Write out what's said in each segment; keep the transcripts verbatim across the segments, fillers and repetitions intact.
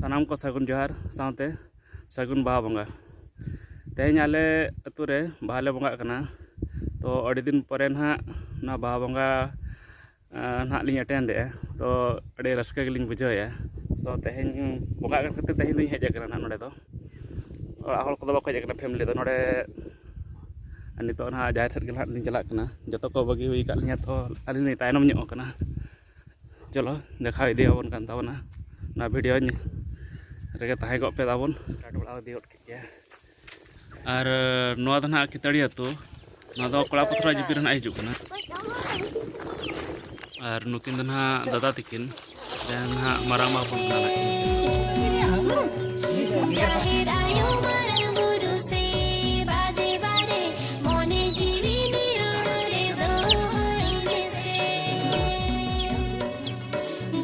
ᱥᱟᱱᱟᱢ ᱠᱚ ᱥᱟᱹᱜᱩᱱ ᱡᱚᱦᱟᱨ ᱥᱟᱶᱛᱮ ᱥᱟᱹᱜᱩᱱ ᱵᱟᱦᱟ ᱵᱚᱸᱜᱟ᱾ ᱛᱮᱦᱮᱧ ᱟᱞᱮ ᱟᱹᱛᱩ ᱨᱮ ᱵᱟᱦᱟ ᱞᱮ ᱵᱚᱸᱜᱟᱜ ᱠᱟᱱᱟ᱾ ᱛᱚ, ᱟᱹᱰᱤ ᱫᱤᱱ ᱯᱚᱨᱮ ᱱᱟᱦᱟᱜ ᱱᱚᱣᱟ ᱵᱟᱦᱟ ᱵᱚᱸᱜᱟ, ᱟᱸ, ᱱᱟᱦᱟᱜ ᱞᱤᱧ ᱮᱴᱮᱱᱰ ᱮᱫᱼᱟ᱾ ᱛᱚ, ᱟᱹᱰᱤ ᱨᱟᱹᱥᱠᱟᱹ ᱜᱮᱞᱤᱧ ᱵᱩᱡᱷᱟᱹᱣᱮᱫᱼᱟ᱾ ᱛᱚ, ᱛᱮᱦᱮᱧ ᱵᱚᱸᱜᱟᱜ ᱠᱟᱱ ᱠᱷᱟᱹᱛᱤᱨ ᱛᱮᱦᱮᱧ ᱫᱚᱧ ᱦᱮᱡ ᱟᱠᱟᱱᱟ ᱱᱟᱦᱟᱜ ᱱᱚᱰᱮ ᱫᱚ᱾ ᱚᱲᱟᱜ ᱦᱚᱲ ᱠᱚᱫᱚ ᱵᱟᱠᱚ ᱦᱮᱡ ᱟᱠᱟᱱᱟ, ᱯᱷᱮᱢᱤᱞᱤ ᱫᱚ᱾ ᱱᱚᱰᱮ ᱟᱨ ᱱᱤᱛᱚᱜ ᱱᱟᱦᱟᱜ ᱡᱟᱦᱮᱨ ᱥᱮᱫ ᱜᱮ ᱱᱟᱦᱟᱜ ᱞᱤᱧ ᱪᱟᱞᱟᱜ ᱠᱟᱱᱟ᱾ ᱡᱚᱛᱚ ᱠᱚ ᱵᱟᱹᱜᱤ ᱦᱩᱭ ᱟᱠᱟᱫ ᱞᱤᱧᱟ, ᱛᱚ ᱟᱹᱞᱤᱧ ᱞᱤᱧ ᱛᱟᱭᱱᱚᱢ ᱧᱚᱜ ᱟᱠᱟᱱᱟ᱾ ᱪᱚᱞᱚ, ᱫᱮᱠᱷᱟᱣ ᱤᱫᱤᱭᱟᱵᱚᱱ ᱠᱟᱱ ᱛᱟᱵᱚᱱᱟ᱾ ᱱᱚᱣᱟ ᱵᱷᱤᱰᱤᱭᱳ ᱨᱮᱜᱮ ᱛᱟᱦᱮᱸ ᱠᱚᱜ ᱯᱮ ᱛᱟᱵᱚᱱ᱾ ᱥᱴᱟᱨᱴ ᱵᱟᱲᱟ ᱤᱫᱤ ᱜᱚᱫ ᱠᱮᱫ ᱜᱮᱭᱟ᱾ ᱟᱨ ᱱᱚᱣᱟ ᱫᱚ ᱱᱟᱦᱟᱜ ᱠᱷᱤᱛᱟᱹᱲᱤ ᱟᱹᱛᱩ᱾ ᱱᱚᱣᱟ ᱫᱚ ᱠᱚᱲᱟ ᱯᱟᱛᱷᱨᱟ ᱡᱤᱯᱤ ᱨᱮ ᱱᱟᱦᱟᱜ ᱦᱤᱡᱩᱜ ᱠᱟᱱᱟ᱾ ᱟᱨ ᱱᱩᱠᱤᱱ ᱫᱚ ᱱᱟᱦᱟᱜ ᱫᱟᱫᱟ ᱛᱟᱹᱠᱤᱱ, ᱡᱟᱦᱟᱸ ᱱᱟᱦᱟᱜ ᱢᱟᱨᱟᱝ ᱵᱟ ᱦᱚᱯᱚᱱ ᱠᱟᱱᱟ ᱱᱟᱦᱟᱜ ᱠᱤᱱ᱾ ᱡᱟᱦᱮᱨ ᱟᱭᱳ ᱢᱟᱨᱟᱝ ᱵᱩᱨᱩ ᱥᱮᱵᱟ ᱫᱮᱵᱟ ᱨᱮ ᱢᱚᱱᱮ ᱡᱤᱣᱤ ᱱᱤᱨᱚᱲ ᱨᱮ ᱫᱚᱦᱚᱭ ᱢᱮᱥᱮ᱾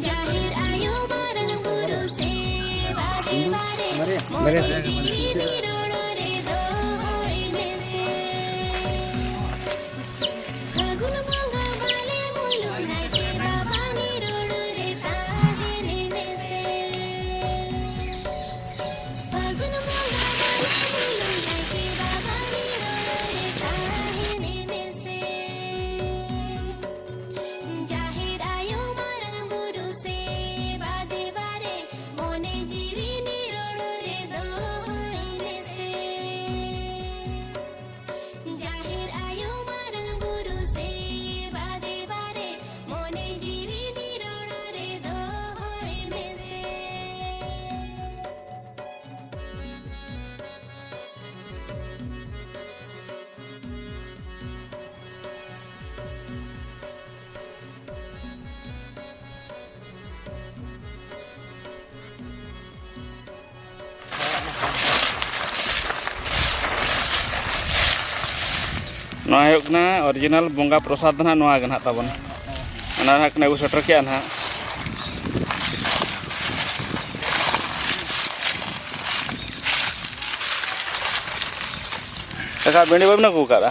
ᱡᱟᱦᱮᱨ ᱟᱭᱳ ᱢᱟᱨᱟᱝ ᱵᱩᱨᱩ ᱥᱮᱵᱟ ᱫᱮᱵᱟ ᱨᱮ ᱢᱚᱱᱮ ᱡᱤᱣᱤ ᱱᱤᱨᱚᱲ ᱨᱮ ᱫᱚᱦᱚᱭ ᱢᱮᱥᱮ᱾ ᱯᱷᱟᱹᱜᱩᱱ ᱵᱚᱸᱜᱟ ᱵᱟᱞᱮ ᱢᱩᱞᱩᱜ ᱱᱟᱭᱠᱮ ᱵᱟᱵᱟ ᱱᱤᱨᱚᱲ ᱨᱮ ᱛᱟᱦᱮᱱ ᱢᱮᱥᱮ᱾ ᱯᱷᱟᱹᱜᱩᱱ ᱵᱚᱸᱜᱟ ᱵᱟᱞᱮ ᱢᱩᱞᱩᱜ ᱱᱟᱭᱠᱮ ᱵᱟᱵᱟ ᱱᱤᱨᱚᱲ ᱨᱮ ᱛᱟᱦᱮᱱ ᱢᱮᱥᱮ᱾ ᱡᱟᱦᱮᱨ ᱟᱭᱳ ᱢᱟᱨᱟᱝ ᱵᱩᱨᱩ ᱥᱮᱵᱟ ᱫᱮᱵᱟ ᱨᱮ ᱢᱚᱱᱮ ᱡᱤᱣᱤ ᱱᱤᱨᱚᱲ ᱨᱮ ᱫᱚᱦᱚᱭ ᱢᱮᱥᱮ᱾ ᱡᱟᱦᱮᱨ ᱟᱭᱳ ᱢᱟᱨᱟᱝ ᱵᱩᱨᱩ ᱥᱮᱵᱟ ᱫᱮᱵᱟ ᱨᱮ ᱢᱚᱱᱮ ᱡᱤᱣᱤ ᱱᱤᱨᱚᱲ ᱨᱮ ᱫᱚᱦᱚᱭ ᱢᱮᱥᱮ᱾ ᱱᱚᱣᱟ ᱦᱩᱭᱩᱜ ᱠᱟᱱᱟ ᱚᱨᱤᱡᱤᱱᱟᱞ ᱵᱚᱸᱜᱟ ᱯᱨᱚᱥᱟᱫᱽ ᱫᱚ ᱱᱟᱦᱟᱜ ᱱᱚᱣᱟ ᱜᱮ ᱱᱟᱦᱟᱜ ᱛᱟᱵᱚᱱ᱾ ᱚᱱᱟ ᱱᱟᱦᱟᱜ ᱠᱤᱱ ᱟᱹᱜᱩ ᱥᱮᱴᱮᱨ ᱠᱮᱜᱼᱟ ᱱᱟᱦᱟᱜ᱾ ᱮᱱᱠᱷᱟᱱ ᱵᱤᱸᱰᱤ ᱵᱟᱹᱵᱤᱱ ᱟᱹᱜᱩ ᱟᱠᱟᱫᱼᱟ?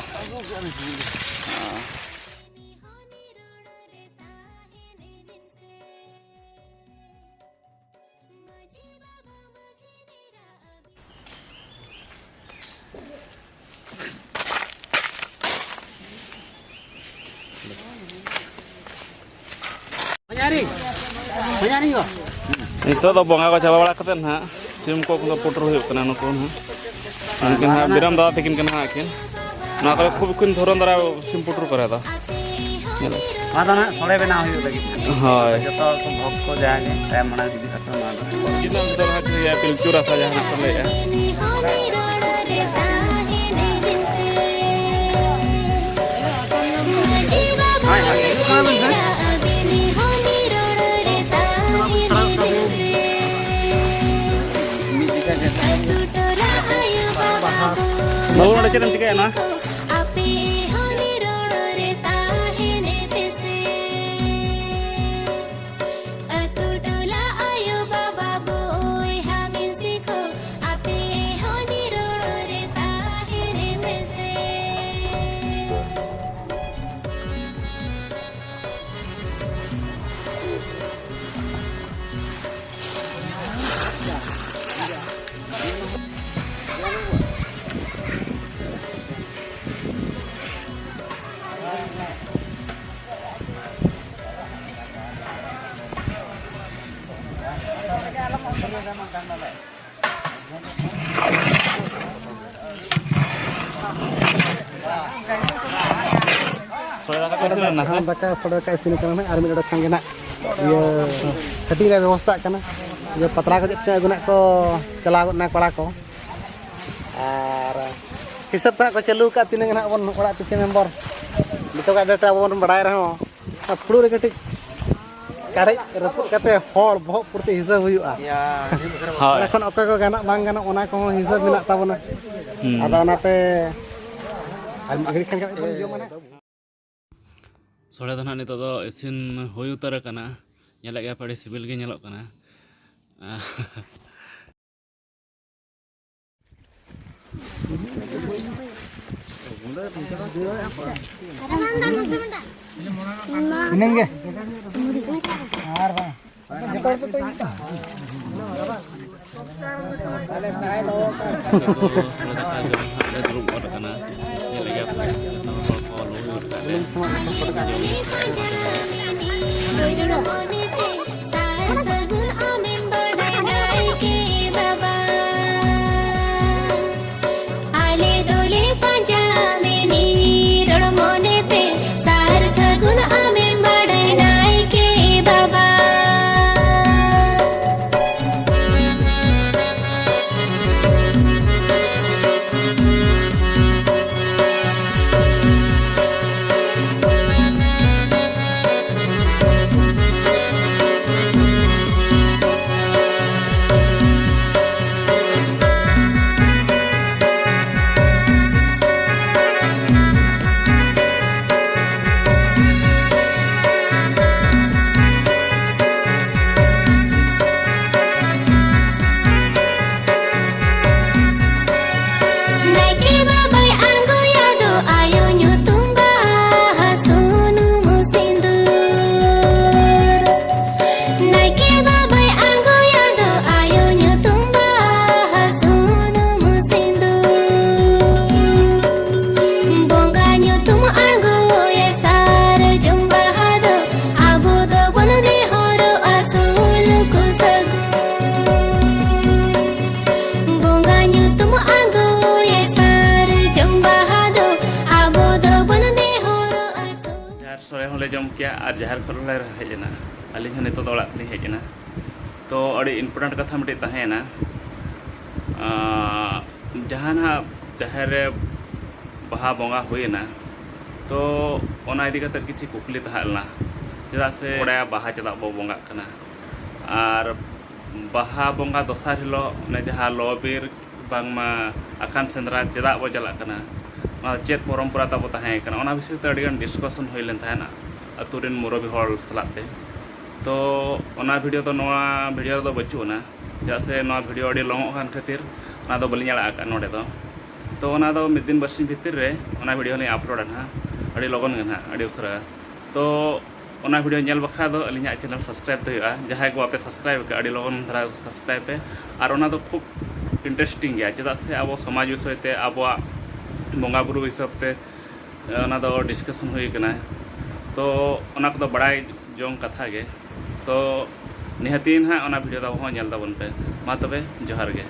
ᱱᱤᱛᱚᱜ ᱫᱚ ᱵᱚᱸᱜᱟ ᱠᱚ ᱪᱟᱵᱟ ᱵᱟᱲᱟ ᱠᱟᱛᱮᱫ ᱱᱟᱦᱟᱜ ᱥᱤᱢ ᱠᱚ ᱫᱚ ᱯᱩᱴᱩᱨ ᱦᱩᱭᱩᱜ ᱠᱟᱱᱟ᱾ ᱱᱩᱠᱩ ᱱᱟᱦᱟᱜ ᱩᱱᱠᱤᱱ ᱦᱟᱸᱜ ᱵᱤᱨᱟᱢ ᱫᱟᱫᱟ ᱛᱟᱹᱠᱤᱱ ᱠᱟᱱᱟ ᱦᱟᱸᱜ ᱠᱤᱱ᱾ ᱱᱚᱣᱟ ᱠᱚᱨᱮ ᱠᱷᱩᱵ ᱠᱤᱱ ᱫᱷᱚᱨᱚᱱ ᱫᱷᱟᱨᱟ ᱥᱤᱢ ᱯᱩᱴᱩᱨ ᱠᱚᱨᱮ ᱫᱚ᱾ ᱧᱮᱞ᱾ ᱱᱚᱣᱟ ᱫᱚ ᱱᱟᱦᱟᱜ ᱥᱚᱲᱮ ᱵᱮᱱᱟᱣ ᱦᱩᱭᱩᱜ ᱞᱟᱹᱜᱤᱫ᱾ ᱦᱳᱭ᱾ ᱡᱚᱛᱚ ᱦᱚᱲ ᱠᱚ ᱵᱷᱚᱠ ᱠᱚ ᱡᱟᱦᱟᱸᱭ ᱜᱮ ᱛᱟᱭᱚᱢ ᱢᱟᱲᱟᱝ ᱤᱫᱤ ᱠᱟᱛᱮ ᱱᱚᱣᱟ ᱫᱚ᱾ ᱪᱮᱫᱟᱜ ᱩᱱᱠᱩ ᱫᱚ ᱱᱟᱦᱟᱜ ᱪᱮᱫ ᱯᱤᱞᱪᱩ ᱨᱟᱥᱟ ᱡᱟᱦᱟᱱᱟᱜ ᱠᱚ ᱞᱟᱹᱭᱮᱫᱼᱟ᱾ ᱵᱟᱹᱵᱩ, ᱱᱚᱰᱮ ᱪᱮᱫ ᱮᱢ ᱪᱤᱠᱟᱹᱭᱟ ᱱᱚᱣᱟ? ᱟᱯᱮ ᱦᱚᱸ ᱱᱤᱨᱚᱲ ᱨᱮ ᱛᱟᱦᱮᱱ ᱯᱮᱥᱮ᱾ ᱟᱹᱛᱩ ᱴᱚᱞᱟ ᱟᱭᱳ ᱵᱟᱵᱟ ᱵᱚᱭᱦᱟ ᱢᱤᱥᱤ ᱠᱚ, ᱟᱯᱮ ᱦᱚᱸ ᱱᱤᱨᱚᱲ ᱨᱮ ᱛᱟᱦᱮᱱ ᱯᱮᱥᱮ᱾ ᱥᱚᱲᱮ ᱫᱟᱠᱟ ᱠᱚ ᱤᱥᱤᱱ ᱞᱮᱱᱟ ᱥᱮ? ᱫᱟᱠᱟ, ᱥᱚᱲᱮ ᱫᱟᱠᱟ ᱤᱥᱤᱱ ᱠᱟᱱᱟ ᱱᱟᱦᱟᱜ, ᱟᱨ ᱢᱤᱫ ᱰᱚᱸᱰᱮᱠ ᱠᱷᱟᱱ ᱜᱮ ᱱᱟᱦᱟᱜ ᱤᱭᱟᱹ ᱦᱟᱹᱴᱤᱧ ᱨᱮᱭᱟᱜ ᱵᱮᱵᱚᱥᱛᱷᱟᱜ ᱠᱟᱱᱟ᱾ ᱤᱭᱟᱹ ᱯᱟᱛᱲᱟ ᱠᱚ ᱪᱮᱫ ᱪᱚ ᱟᱹᱜᱩ ᱱᱟᱦᱟᱜ ᱠᱚ ᱪᱟᱞᱟᱣ ᱜᱚᱫ ᱱᱟ ᱠᱚᱲᱟ ᱠᱚ᱾ ᱟᱨ ᱦᱤᱥᱟᱹᱵ ᱫᱚ ᱱᱟᱦᱟᱜ ᱠᱚ ᱪᱟᱹᱞᱩ ᱟᱠᱟᱫ, ᱛᱤᱱᱟᱹᱝ ᱱᱟᱦᱟᱜ ᱵᱚᱱ ᱚᱲᱟᱜ ᱯᱤᱪᱷᱤ ᱢᱮᱢᱵᱚᱨ ᱡᱚᱛᱚ ᱠᱚ ᱟᱹᱰᱤ ᱟᱸᱴ ᱟᱵᱚ ᱵᱚᱱ ᱵᱟᱲᱟᱭ ᱨᱮᱦᱚᱸ, ᱚᱱᱟ ᱯᱷᱩᱲᱩᱜ ᱨᱮ ᱠᱟᱹᱴᱤᱡ ᱠᱟᱰᱮᱡ ᱨᱟᱹᱯᱩᱫ ᱠᱟᱛᱮ ᱦᱚᱲ ᱵᱚᱦᱚᱜ ᱯᱩᱨᱛᱤ ᱦᱤᱥᱟᱹᱵ ᱦᱩᱭᱩᱜᱼᱟ᱾ ᱦᱳᱭ᱾ ᱚᱸᱰᱮ ᱠᱷᱚᱱ ᱚᱠᱚᱭ ᱠᱚ ᱜᱟᱱᱚᱜ ᱵᱟᱝ ᱜᱟᱱᱚᱜ, ᱚᱱᱟ ᱠᱚᱦᱚᱸ ᱦᱤᱥᱟᱹᱵ ᱢᱮᱱᱟᱜ ᱛᱟᱵᱚᱱᱟ᱾ ᱦᱩᱸ᱾ ᱟᱫᱚ ᱚᱱᱟᱛᱮ ᱟᱨ ᱢᱤᱫ ᱜᱷᱟᱹᱲᱤᱡ ᱠᱷᱟᱱ ᱜᱮ ᱵᱚᱱ ᱡᱚᱢᱟ ᱱᱟᱦᱟᱜ᱾ ᱥᱚᱲᱮ ᱫᱚ ᱱᱟᱦᱟᱜ ᱱᱤᱛᱚᱜ ᱫᱚ ᱤᱥᱤᱱ ᱦᱩᱭ ᱩᱛᱟᱹᱨ ᱟᱠᱟᱱᱟ᱾ ᱧᱮᱞᱮᱫ ᱜᱮᱭᱟ ᱯᱮ, ᱟᱹᱰᱤ ᱥᱤᱵᱤᱞ ᱜᱮ ᱧᱮᱞᱚᱜ ᱠᱟᱱᱟ᱾ ᱤᱱᱟᱹᱝ ᱜᱮ᱾ ᱟᱨ ᱵᱟᱝ᱾ ᱱᱤᱛᱚᱜ ᱫᱚ ᱥᱚᱲᱮ ᱫᱟᱠᱟ ᱡᱚᱢ ᱦᱟᱸᱜ ᱞᱮ ᱫᱩᱲᱩᱵ ᱜᱚᱫ ᱟᱠᱟᱱᱟ᱾ ᱧᱮᱞᱮᱫ ᱜᱮᱭᱟ ᱯᱮ, ᱡᱚᱛᱚ ᱦᱚᱲ ᱠᱚ ᱞᱩ ᱜᱚᱫ ᱠᱟᱜ ᱞᱮᱭᱟ᱾ ᱨᱚᱲ ᱢᱚᱱᱮᱛᱮ ᱥᱟᱨ ᱥᱟᱹᱜᱩᱱ ᱟᱢᱮᱢ ᱵᱟᱰᱟᱭ ᱱᱟᱭᱠᱮ ᱵᱟᱵᱟ᱾ ᱟᱞᱮ ᱫᱚᱞᱮ ᱯᱟᱸᱡᱟ ᱢᱮ ᱱᱤᱨᱚᱲ ᱢᱚᱱᱮᱛᱮ ᱥᱟᱨ ᱥᱟᱹᱜᱩᱱ ᱟᱢᱮᱢ ᱵᱟᱰᱟᱭ ᱱᱟᱭᱠᱮ ᱵᱟᱵᱟ᱾ ᱱᱟᱭᱠᱮ ᱵᱟᱵᱟᱭ ᱟᱬᱜᱚᱭᱟ ᱫᱚ ᱟᱭᱳ ᱧᱩᱛᱩᱢ ᱵᱟᱦᱟ ᱥᱩᱱᱩᱢ ᱥᱤᱸᱫᱩᱨ᱾ ᱱᱟᱭᱠᱮ ᱵᱟᱵᱟᱭ ᱟᱬᱜᱚᱭᱟ ᱫᱚ ᱟᱭᱳ ᱧᱩᱛᱩᱢ ᱵᱟᱦᱟ ᱥᱩᱱᱩᱢ ᱥᱤᱸᱫᱩᱨ᱾ ᱵᱚᱸᱜᱟ ᱧᱩᱛᱩᱢ ᱟᱬᱜᱚᱭᱟ ᱥᱟᱨᱡᱚᱢ ᱵᱟᱦᱟ ᱫᱚ ᱟᱵᱚ ᱫᱚᱵᱚᱱ ᱱᱮᱦᱚᱨᱚᱜᱼᱟ ᱥᱩᱞᱩᱠ ᱥᱟᱹᱜᱩᱱ᱾ ᱵᱚᱸᱜᱟ ᱧᱩᱛᱩᱢ ᱟᱬᱜᱚᱭᱟ ᱥᱟᱨᱡᱚᱢ ᱵᱟᱦᱟ ᱫᱚ ᱟᱵᱚ ᱫᱚᱵᱚᱱ ᱱᱮᱦᱚᱨᱚᱜᱼᱟ ᱥᱩᱞᱩᱠ᱾ ᱡᱟᱦᱮᱨ ᱥᱳᱲᱮ ᱦᱚᱸᱞᱮ ᱡᱚᱢ ᱠᱮᱜᱼᱟ ᱟᱨ ᱡᱟᱦᱮᱨ ᱠᱷᱚᱱ ᱦᱚᱸᱞᱮ ᱦᱮᱡ ᱮᱱᱟ᱾ ᱟᱹᱞᱤᱧ ᱦᱚᱸ ᱱᱤᱛᱚᱜ ᱫᱚ ᱚᱲᱟᱜ ᱛᱮᱞᱤᱧ ᱦᱮᱡ ᱮᱱᱟ᱾ ᱛᱚ ᱟᱹᱰᱤ important ᱠᱟᱛᱷᱟ ᱢᱤᱫᱴᱤᱡ ᱛᱟᱦᱮᱸᱭᱮᱱᱟ᱾ ᱟᱸ, ᱡᱟᱦᱟᱸ ᱱᱟᱦᱟᱜ ᱡᱟᱦᱮᱨ ᱨᱮ ᱵᱟᱦᱟ ᱵᱚᱸᱜᱟ ᱦᱩᱭᱮᱱᱟ, ᱛᱚ ᱚᱱᱟ ᱤᱫᱤ ᱠᱟᱛᱮᱫ ᱠᱤᱪᱷᱩ ᱠᱩᱠᱞᱤ ᱛᱟᱦᱮᱸ ᱞᱮᱱᱟ, ᱪᱮᱫᱟᱜ ᱥᱮ ᱵᱟᱰᱟᱭᱟ ᱵᱟᱦᱟ ᱪᱮᱫᱟᱜ ᱵᱚ ᱵᱚᱸᱜᱟᱜ ᱠᱟᱱᱟ, ᱟᱨ ᱵᱟᱦᱟ ᱵᱚᱸᱜᱟ ᱫᱚᱥᱟᱨ ᱦᱤᱞᱳᱜ ᱚᱱᱮ ᱡᱟᱦᱟᱸ ᱞᱚ ᱵᱤᱨ ᱵᱟᱝᱢᱟ ᱟᱠᱷᱟᱱ ᱥᱮᱸᱫᱽᱨᱟ ᱪᱮᱫᱟᱜ ᱵᱚ ᱪᱟᱞᱟᱜ ᱠᱟᱱᱟ, ᱚᱱᱟ ᱪᱮᱫ ᱯᱚᱨᱚᱢᱯᱚᱨᱟ ᱛᱟᱵᱚ ᱛᱟᱦᱮᱸ ᱠᱟᱱᱟ, ᱚᱱᱟ ᱵᱤᱥᱚᱭ ᱛᱮ ᱟᱹᱰᱤᱜᱟᱱ discussion ᱦᱩᱭ ᱞᱮᱱ ᱛᱟᱦᱮᱱᱟ ᱟᱹᱛᱩ ᱨᱮᱱ ᱢᱩᱨᱚᱵᱤ ᱦᱚᱲ ᱥᱟᱞᱟᱜ ᱛᱮ᱾ ᱛᱚ ᱚᱱᱟ video ᱫᱚ ᱱᱚᱣᱟ video ᱨᱮᱫᱚ ᱵᱟᱹᱪᱩᱜ ᱟᱱᱟ, ᱪᱮᱫᱟᱜ ᱥᱮ ᱱᱚᱣᱟ video ᱟᱹᱰᱤ ᱞᱚᱝᱚᱜ ᱠᱟᱱ ᱠᱷᱟᱹᱛᱤᱨ ᱚᱱᱟ ᱫᱚ ᱵᱟᱹᱞᱤᱧ ᱟᱲᱟᱜ ᱟᱠᱟᱫ ᱱᱚᱰᱮ ᱫᱚ᱾ ᱛᱚ ᱚᱱᱟ ᱫᱚ ᱢᱤᱫ ᱫᱤᱱ ᱵᱟᱨᱥᱤᱧ ᱵᱷᱤᱛᱤᱨ ᱨᱮ ᱚᱱᱟ video ᱞᱤᱧ upload ᱟ ᱱᱟᱦᱟᱜ, ᱟᱹᱰᱤ ᱞᱚᱜᱚᱱ ᱜᱮ ᱱᱟᱦᱟᱜ, ᱟᱹᱰᱤ ᱩᱥᱟᱹᱨᱟ᱾ ᱛᱚ ᱚᱱᱟ video ᱧᱮᱞ ᱵᱟᱠᱷᱨᱟ ᱫᱚ ᱟᱹᱞᱤᱧᱟᱜ channel subscribe ᱫᱚ ᱦᱩᱭᱩᱜᱼᱟ᱾ ᱡᱟᱦᱟᱸᱭ ᱠᱚ ᱵᱟᱯᱮ subscribe ᱟᱠᱟᱫ, ᱟᱹᱰᱤ ᱞᱚᱜᱚᱱ ᱫᱷᱟᱨᱟ subscribe ᱯᱮ᱾ ᱟᱨ ᱚᱱᱟ ᱫᱚ ᱠᱷᱩᱵ interesting ᱜᱮᱭᱟ, ᱪᱮᱫᱟᱜ ᱥᱮ ᱟᱵᱚ ᱥᱚᱢᱟᱡᱽ ᱵᱤᱥᱚᱭ ᱛᱮ, ᱟᱵᱚᱣᱟᱜ ᱵᱚᱸᱜᱟ ᱵᱩᱨᱩ ᱦᱤᱥᱟᱹᱵ ᱛᱮ, ᱚᱱᱟ ᱫᱚ discussion ᱦᱩᱭ ᱠᱟᱱᱟ᱾ ᱛᱚ ᱚᱱᱟ ᱠᱚᱫᱚ ᱵᱟᱲᱟᱭ ᱡᱚᱝ ᱠᱟᱛᱷᱟ ᱜᱮ᱾ So ᱱᱤᱦᱟᱹᱛᱤ ᱱᱟᱦᱟᱜ ᱚᱱᱟ video ᱛᱟᱵᱚ ᱦᱚᱸ ᱧᱮᱞ ᱛᱟᱵᱚᱱ ᱯᱮ᱾ ᱢᱟ ᱛᱚᱵᱮ, ᱡᱚᱦᱟᱨ ᱜᱮ᱾